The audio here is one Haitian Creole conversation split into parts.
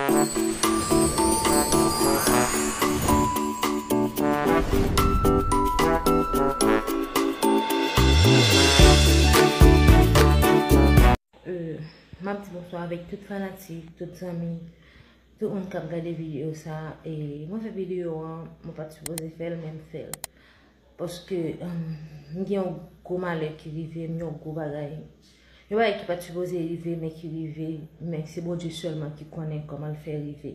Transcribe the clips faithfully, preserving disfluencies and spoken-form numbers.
Euh, m ap di bonswa avèk tout fanatik, tout zanmi, tout moun k ap gade videyo sa. E mwen fè videyo an, mwen pa t sipoze fè l, men m fè l. Paske, um, m gen yon gwo malè ki rive m, yon gwo bagay. Yon bagay ki pa t sipoze rive, men ki rive, men se Bondye sèlman ki konnen kòman l fè rive.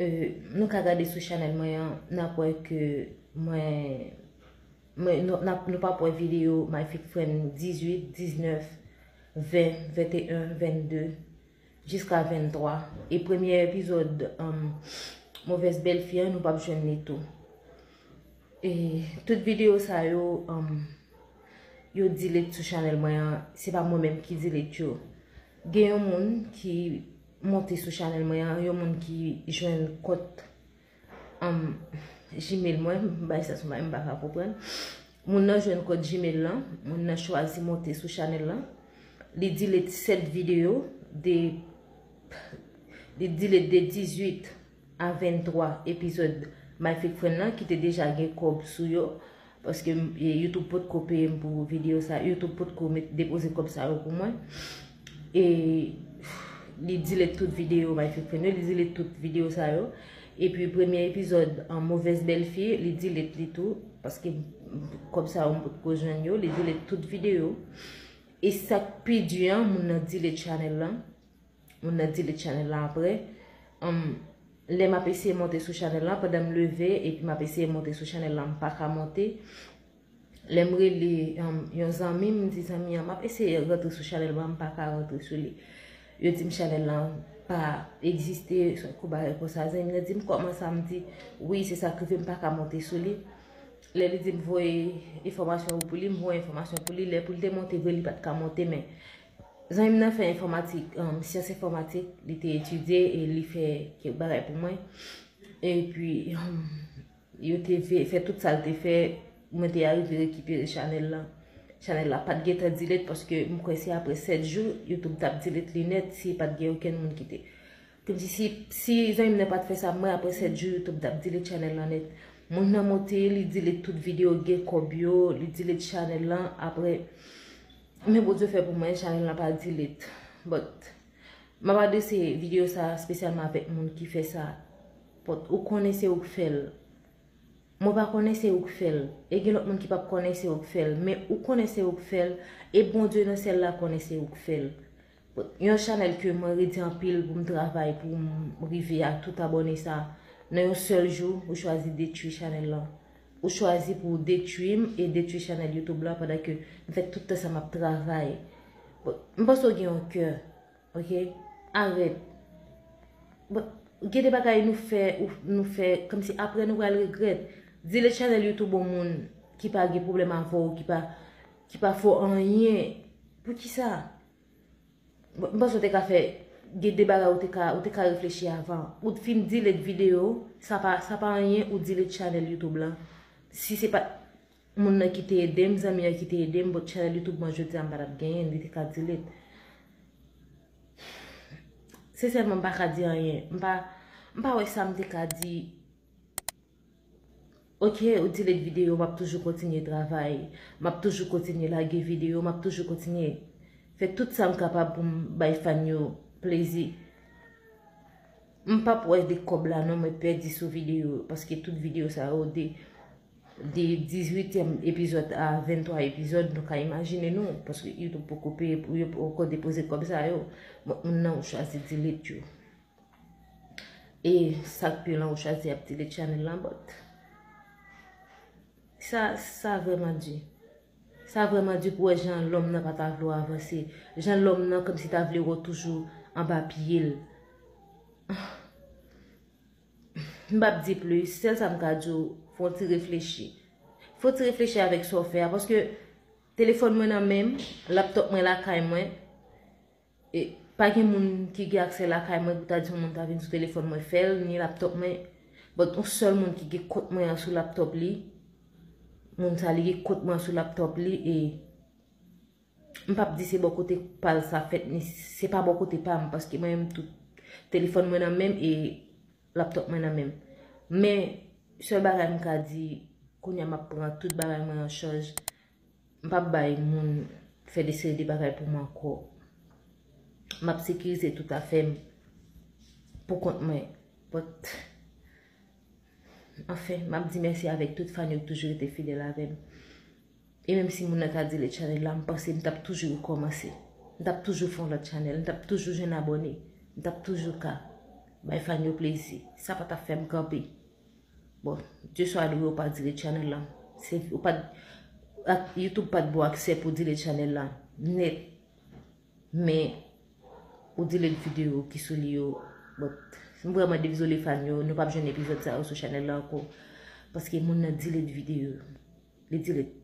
Euh, nou ka gade sou chanèl mwen an, n ap wè ke mwen, mwen, nou, n ap, nou p ap wè videyo My Fake Friend dizuit, diznèf, ven, venteyen, vennde, jiska venntwa. E premye epizòd, um, Mauvaise Belle-Fille an, nou p ap jwenn li tou. E tout videyo sa yo, um, yo delete sou chanèl mwen an, se pa mwen menm ki delete yo. Gen yon moun ki monte sou chanèl mwen an, yon moun ki jwenn kont, um, Gmail mwen, m bay sa sou mwen, m pa ka konprann. Moun nan jwenn kont Gmail lan, moun nan chwazi monte sou chanèl lan. Li delete sèt videyo, de, li delete de dizuit a venntwa epizòd My Fake Friend lan, ki te deja gen kòb sou yo. Paske, e, YouTube potko peye m pou videyo sa, YouTube potko met, depoze kòb sa yo pou mwen. E li delete tout videyo My Fake Friend yo, li delete tout videyo sa yo. Epi premye epizòd an Mauvaise Belle-Fille, li delete li tou, paske kòb sa yo m potko jwenn yo, li delete tout videyo. E sa k pi di an, moun nan delete chanèl lan. Moun nan delete chanèl lan apre. Anm, lè m ap eseye monte sou chanèl lan, pandan m leve, epi m ap eseye monte sou chanèl lan, m pa ka monte. Lè m rele, anm, yon zanmi, m di zanmi an, m ap eseye rantre sou chanèl lan, m pa ka rantre sou li. Yo di m chanèl lan pa egziste, se yon kou bagay konsa. Zanmi m nan di m, kòman sa? M di, wi, se sa k rive, m pa ka monte sou li. Lè li di m voye enfòmasyon pou li, m voye enfòmasyon pou li. Lè pou l te monte vre, li pa t ka monte, men zanmi m nan fè enfòmatik, um, syans enfòmatik, li te etidye e li fè kèk bagay pou mwen. Epi, um, yo te ve-, fè tout sa l te fè, mwen te arive rekipere chanèl lan. Chanèl la pa t gentan delete paske m kwè se apre sèt jou, YouTube t ap delete li nèt si pa t gen okenn moun ki te. Kòmsi si, si zanmi m nan pa t fè sa, mwen apre sèt jou, YouTube t ap delete chanèl lan nèt. Moun nan monte, li delete tout videyo, gen kòb yo, li delete chanèl lan, apre, men Bondye fè pou mwen, chanèl lan pa delete. But, m ap adrese videyo sa espesyalman avèk moun ki fè sa. But, ou konnen se ou k fè l. Mwen pa konnen se ou k fè l. E gen lòt moun ki p ap konnen se ou k fè l. Men ou konnen se ou k fè l. E Bondye nan syèl la konnen se ou k fè l. Yon chanèl ke mwen redi anpil pou m travay, pou m rive a tout abòne sa. Nan yon sèl jou, ou chwazi detwi chanèl lan. Ou chwazi pou w detwi m e detwi chanèl YouTube la pandan ke m fè tout tan sa m ap travay. Bon, m panse w gen yon kè. Ok? Arèt. Bon, gen de bagay nou fè, ou, nou fè, kòmsi apre nou pral regrèt. Delete chanèl YouTube yon moun ki pa gen pwoblèm avè w, ki pa, ki pa fè w anyen. Poukisa? Bon, m panse w te ka fè, gen de bagay ou te ka, ou te ka reflechi avan. Ou t fin delete videyo, sa pa, sa pa anyen, ou delete chanèl YouTube lan. Si se pa t moun nan ki te ede m, zanmi an ki te ede m, but chanèl YouTube mwen jodi a m pa t ap genyen, li te ka delete. Sensèman, m pa ka di anyen. M pa, m pa wè sa m te ka di. Ok, ou delete videyo, m ap toujou kontinye travay. M ap toujou kontinye lage videyo, m ap toujou kontinye fè tout sa m kapab pou m bay fan yo plezi. M p ap wè de kòb la non, mwen pèdi sou videyo, paske tout videyo sa yo de, de dizuityèm epizòd a venntwa epizòd, nou ka imajine nou, paske YouTube poko peye pou yo poko depoze kòb sa yo. Bon, moun nan ou chwazi delete yo. E sa k pi lan ou chwazi ap delete chanèl lan, but sa, sa vrèman di. Sa vrèman di pou wè jan lòm nan pa ta vle w avanse. Jan lòm nan kòmsi ta vle wè w toujou anba pye l. M p ap di plis, sèl sa m ka di w, fè w ti reflechi. Fè w ti reflechi avèk sa w fè a, paske telefòn mwen nan men m, laptòp mwen lakay mwen. E pa gen moun ki gen aksè lakay mwen pou ta di yon moun ta vin sou telefòn mwen fè l, ni laptòp mwen. But yon sèl moun ki gen kont mwen an sou laptòp li, moun sa li gen kont mwen an sou laptòp li, e m p ap di se bò kote pa l sa fèt, ni se pa bò kote pa m, paske mwen menm tout Telefòn mwen nan menm e laptop mwen nan menm. Men, sèl bagay m ka di, kounye a m ap pran tout bagay mwen an chaj. M p ap bay moun fè de seri de bagay pou mwen ankò. M ap sekirize tout afè m pou kont mwen. But, anfen, m ap di mèsi avèk tout fan yo ki toujou rete fidèl avè m. E menm si moun nan ta delete channel la, m panse m t ap toujou rekòmanse. M t ap toujou fè yon lòt channel, m t ap toujou jwenn abòne, m t ap toujou ka bay fan yo plezi. Sa pa t ap fè m kanpe. Bon, Dye swa lwe ou pa delete channel la. Se, ou pa t, ak, YouTube pa t ba w aksè pou delete channel la nèt. Men, ou delete videyo ki sou li yo. But, m vrèman dezole fan yo, nou p ap jwenn epizòd sa yo sou channel la ankò. Paske moun nan delete videyo. Li delete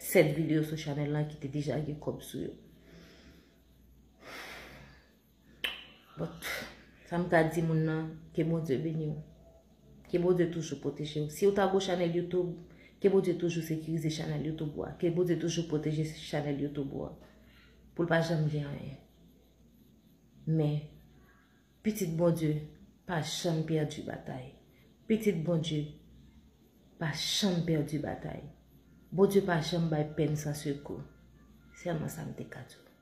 sèt videyo sou channel la ki te deja gen kòb sou yo. But, sa m ka di moun nan, ke Bondye beni w. Ke Bondye toujou pwoteje w. Si w ta gon chanèl YouTube, ke Bondye toujou sekirize chanèl YouTube ou a. Ke Bondye toujou pwoteje chanèl YouTube ou a. Pou l pa janm gen anyen. Men, pitit Bondye pa janm pèdi batay. Pitit Bondye pa janm pèdi batay. Bondye pa janm bay pèn san sekou. Sèlman sa m te ka di w.